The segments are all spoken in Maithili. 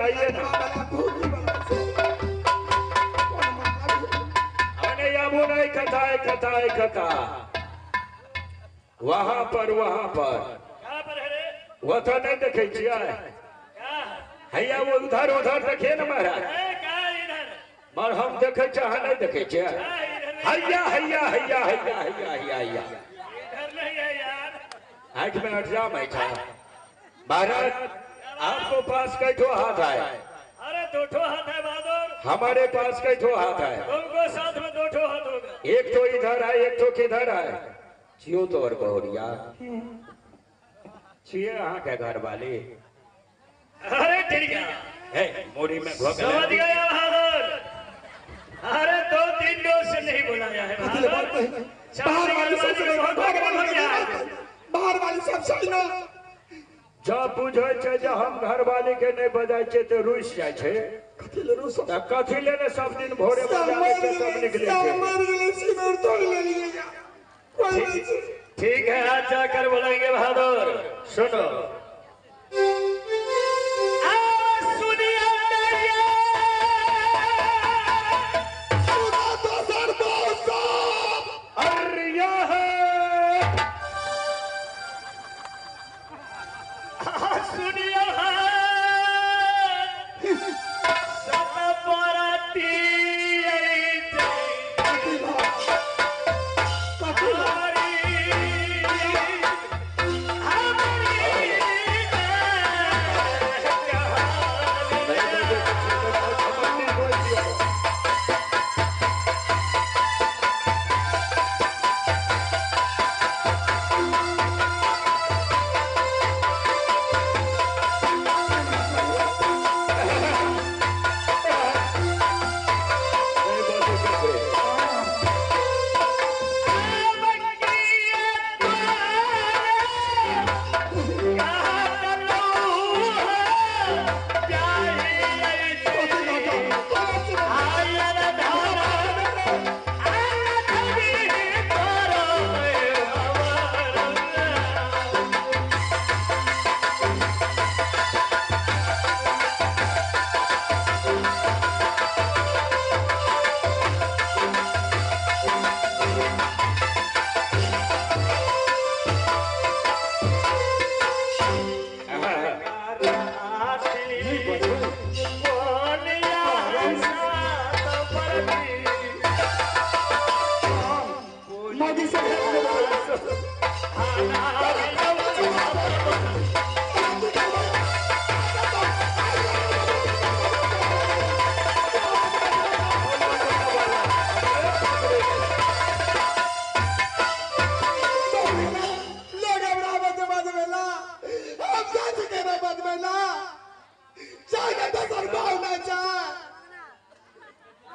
आइए ना। अरे आबू नहीं कथा है कथा है कथा। वहां पर वह तो नहीं देखे छियै हैया वो उधर उधर देखिए ना महाराज। मगर हम देखे छियै अहाँ नहीं देखे छियै। हैया हैया हैया हैया हैया हैया हैया आँख में अटजाम है महाराज। आपको पास कई ठो हाथ है? अरे दो ठो हाथ है बहादुर। हमारे पास कई ठो हाथ है? तुमको साथ में दो ठो हाथ होगा। एक तो इधर है एक तो किधर है। छियो तो और बहुरिया छिए अहाँ के घर वाली। अरे ठीक है मोरी में समझ गया बहादुर। अरे 2-3 डोज से नहीं बुलाया है बाहर वाली सब सही ना। जब बुझे छै जे हम घरवाली के नहीं बजाय छै तो रुस जाय छै। कथी ले ने सब दिन भोरे बजाबै छै तब निकले छै। ठीक है आज जाकर बोलेंगे बहादुर। सुनो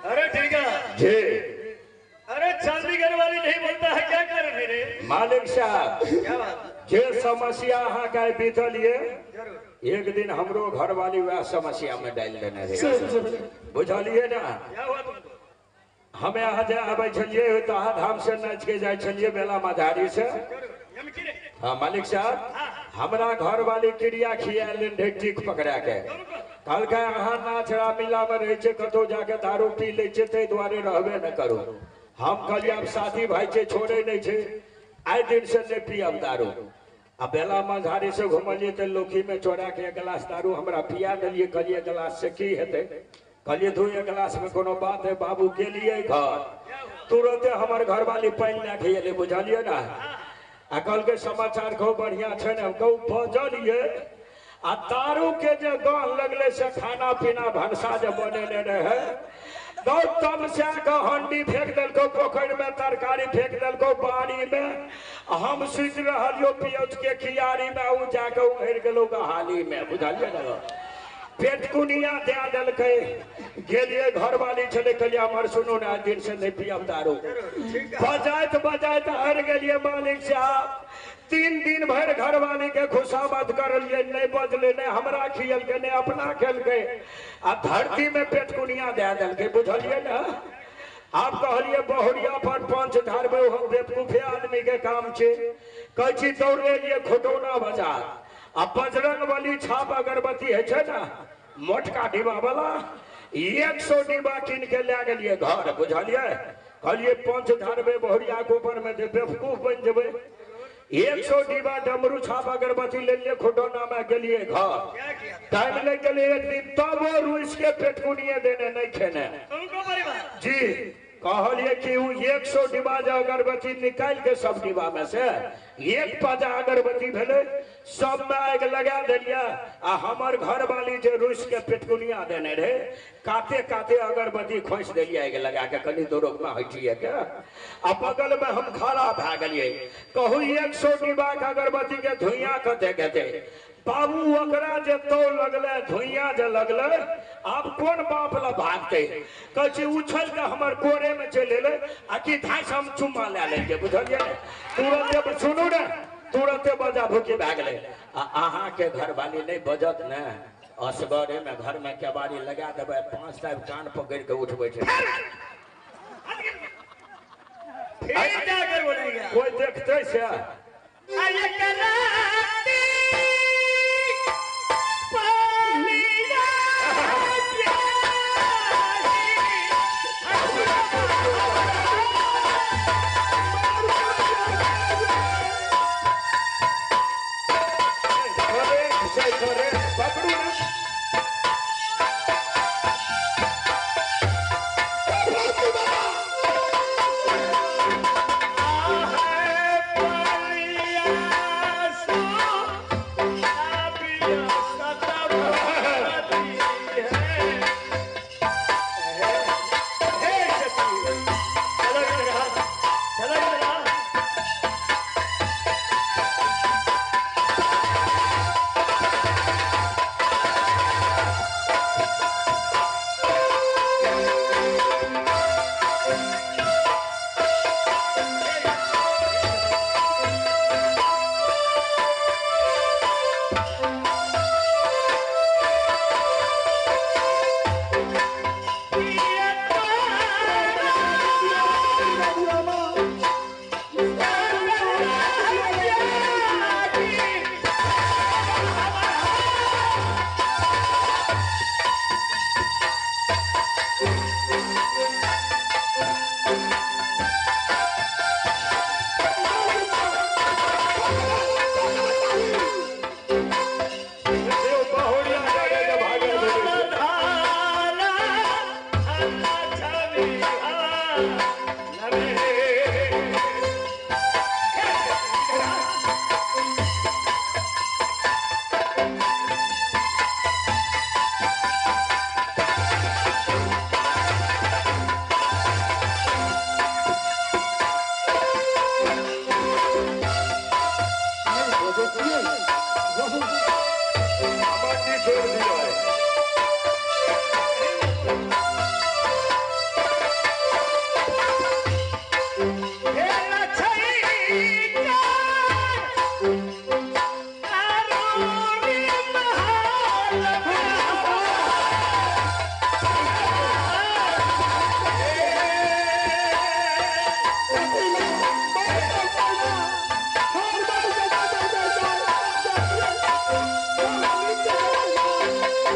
अरे ठीक है जी। अरे चंडीगढ़ वाली नहीं बोलता है क्या कारण है रे? मालिक साहब क्या बात जे समस्या अहाँ के बीतल ये एक दिन हमरो घर वाली वह समस्या में डाल देने रहे बुझलिए ना। क्या हुआ तुमको? हमें अहाँ जे आबै छलियै तो अहाँ धाम से नाच के जाइ छलियै बेला मझारी से। हाँ मालिक साहब हमरा घर वाली क्रिया खिया लेने रहे टीक पकड़ा के। कहलकै अहाँ नाच मिला में रहे छै कतौ जाके दारू पी लै छै ताहि दुआरे रहबे न करू। हम कहलियै आब साथी भाई छै छोड़े नहीं छै आइ दिन से नहीं पियब दारू। आ बेला मझारी से घुमलियै तऽ लोखी में चोरा के एक गिलास दारू हमरा पिया देलियै। कहलियै गिलास से की हेतै? कहलियै दू एक गिलास में कोनो बात है बाबू। गेलियै घर तुरंते हमर घरवाली पानि लए के एलै बुझलियै ना। आ कहलकै समाचार कहू बढ़िया छै ने? हम कहू बजलियै आ दारू के जे गह लगले से खाना पीना भनसा जे बनेने रहे तब से हंडी फेंक देलको पोखरि में तरकारी फेंक देलको बाड़ी में। हम सुति रहलियो पियौज के कियारी में उ जाके उघरि गेलो गहाली में बुझलियै ना। पेट कुनिया दे देलकै। गेलियै घरवाली छलै कहलियै हमर सुनू ने आज दिन से नहीं पियब दारू। बजाइत बजाइत हारि गेलियै मालिक साहब। 3 दिन भरि घरवाली के खुशामद करलियै नहीं बजले नहीं हमरा खियलकै नहीं अपना खेलकै आ धरती में पेट कुनिया दे देलकै बुझलियै ना। आप कहलिए बहुरिया पर पंच धारबे हम बेवकूफे आदमी के काम छे। कहै छी दौड़े लिए खुटौना बाजार आ बजरंग बली छाप अगरबत्ती है ना मोटका डिब्बा वाला 100 डिब्बा कीन के लए गेलियै घर बुझलियै। कहलियै पंच धरबै बहुरिया के ऊपर में जे बेवकूफ बनि जेबै। 100 डिब्बा डमरू छाप अगरबत्ती लेलियै खुटौना में गेलियै घर। टाइम लागि गेलै एक दिन तब रुइस के पेटकुनिये देने नहीं खेने जी। कहलिए कि 100 डिब्बा जे अगरबत्ती निकाल के सब डिब्बा में से एक पाजा अगरबत्ती भेलै सब में आगि लगा देलियै। आ हमर घरवाली जे रुस के पेटकुनिया देने रहे काते काते अगरबत्ती खोसि देलियै आगि लगा के कनी दूर में हटिए के। आ बगल में हम खड़ा भए गेलियै। कहू 100 डिब्बा के अगरबत्ती के धुइयां कते कते बाबू ओकरा जे तो लगले धुइयां जे लगले आब कोन बाप ला भागते। कहै छै उछल के हमर कोरे में चलि एलै आ कि धाइस हम चुम्मा लए लेलियै बुझलियै ने। तुरंते सुनू ने तुरंते बजा भूकी भए गेलै। आ अहाँके घरवाली नहि बजत ने असगरे में घर में केबाड़ी लगा देबै 5 टा कान पकड़ि के उठबै छै। कोई देखते से Thank you.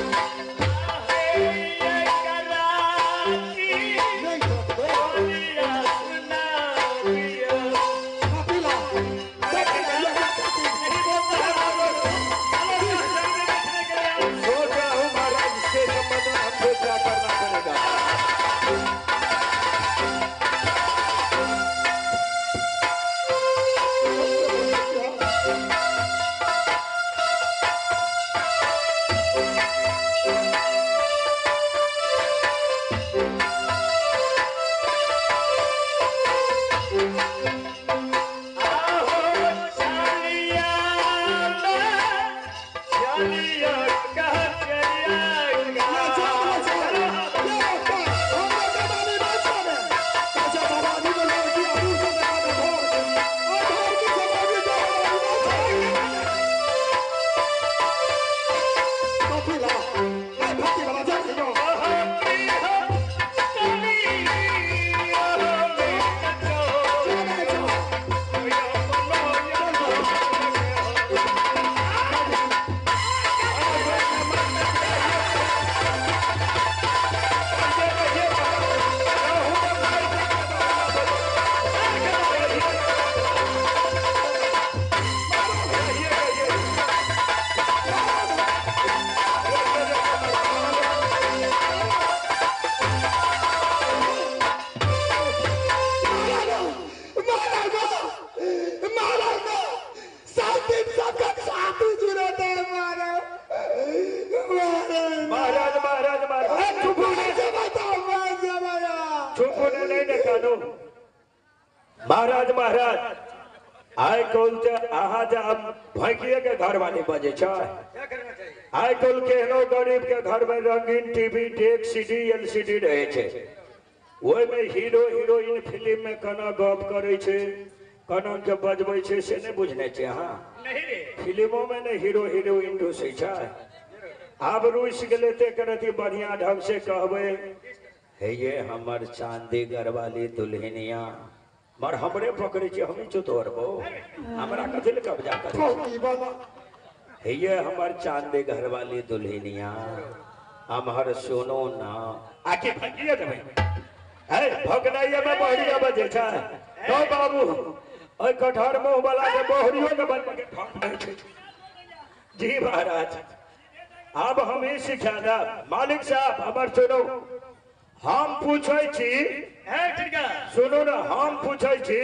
महाराज आइ काल्हि तऽ अहाँ जे भैंकिए के घरवाली बजै छै। आइ काल्हि केहनो गरीब के घर में रंगीन टीवी डेक सीडी एलसीडी रहे छै, ओहिमे हीरो हीरोइन फिल्म में केना गप करै छै केना के बजबै छै से नहि बुझने छै अहाँ। फिल्मों में ने हीरो हीरोइन रुसै छै। आब रुसि गेलै तऽ करती बढ़िया ढंग से कहबै हे ये हमर चांदी घरवाली दुल्हनिया मर हमरे पकड़े छी हमही चुतोरबो हमरा कथी लए कब्जा करै हे ये हमर चांदी घरवाली दुल्हनिया अमहर सुनो ना आके फकिए देबै है भगनाइया में बहरिया बजे छै तो बाबू ओइ कठहर मुंह वाला के बहरियो के बनबे के ठाक नहीं छै। जी महाराज अब हम ही सिखा देब मालिक साहब हमर सुनो हम पूछै छी सुनू ना हम पूछै छी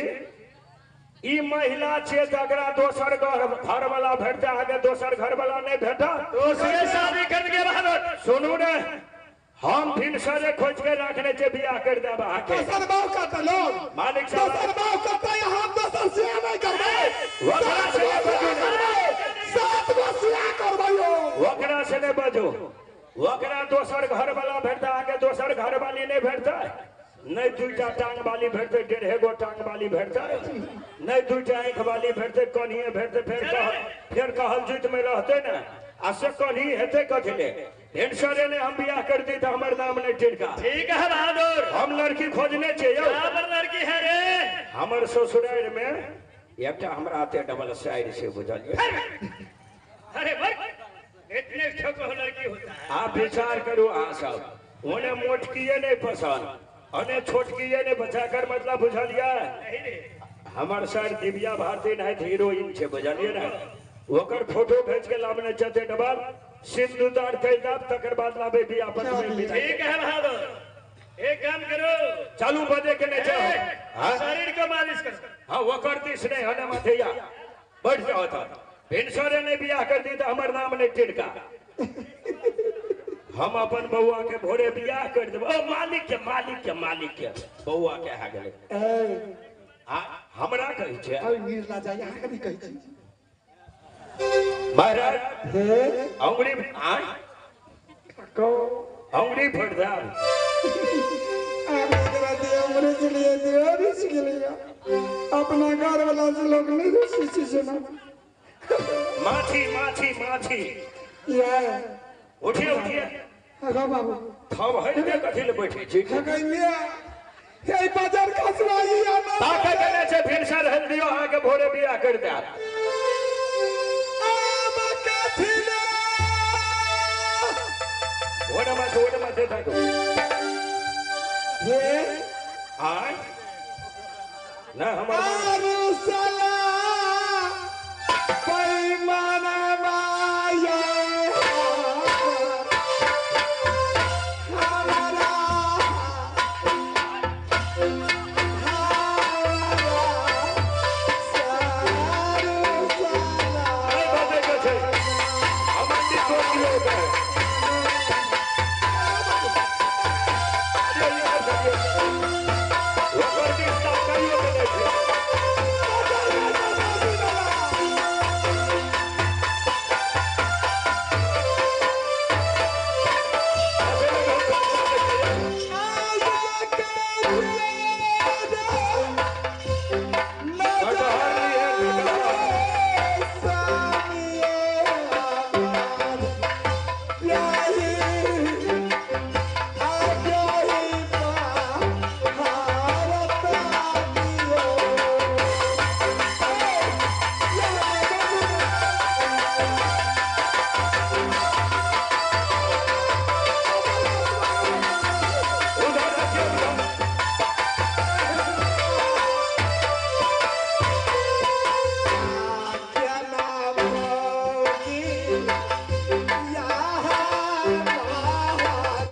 ई महिला छियै जकरा दोसर घर वाला भेटतै अहाँके दोसर घर वाला नहि भेटत दोसरे शादी करके बहादुर। सुनू ने हम भिनसरे खोज के रखने छियै बियाह कर देब अहाँके। दोसर बाव करतै लोग मालिक साहब दोसर बाव करतै हम दोसर सिया नहि करबै सात गो सिया करबै ओकरा से नहि बजू ओकरा दोसर घर वाला भेटतै अहाँके दोसर घर वाली नहि भेटतै नहीं दुईटा टांग वाली भेटतै डेढ़े गो टांग वाली भेटतै नहीं दुईटा आँख वाली भेटतै कन्हिए भेटतै फेर कहल जुत में रहतै ने आ से कन्ही हेतै कथी ले भिनसरे ने हम बियाह कर दी तऽ हमर नाम नहीं टिरका। ठीक है बहादुर हम लड़की खोजने छियै यौ। लड़की है रे हमर ससुरारि में एकटा हमरा हाथे डबल साइड से बुझलियै। अरे इतने ठोको लड़की होता है। आप विचार करू अहाँ सब ओने मोटकिए नहीं पसंद अने छोटकिए नहीं बचा कर मतलब बुझलियै। हमर sir Divya Bharti night heroine छै बुझलियै ने ओकर फोटो भेज के लाबने चलते डबल सिंदूरदार कहि देब तकर बाद लाबे बियाह पर। ठीक है बहादुर एक काम करो चालू बजे के नहीं चाहो शरीर को मालिश करो। हाँ ओकर दिस नहीं हने माथैया बैठ जाओ तो भिनसरे नहीं बियाह कर दी तऽ हमर नाम नहीं टिरका। हम अपन बउआ के भोरे बियाह कर देब ओ मालिक के मालिक के मालिक के बउआ के आ गेलै आ हमरा कहै छै अहाँ कथी कहै छी महाराज अंगुरी आय अंगुरी फोड़ देब अपना घर वाला से लोग नहीं रुसै छै ना। माछी माछी माछी उठिए उठिए हाँ बाबू थम हट के कथी ले बैठे छी हे बाजार खसवाई आना ताके केने छै भिनसर हल दियो अहाँ के भोरे बियाह कर देब। आम कथी ले ओने माथे ताकू हे आय ना हमर आरु से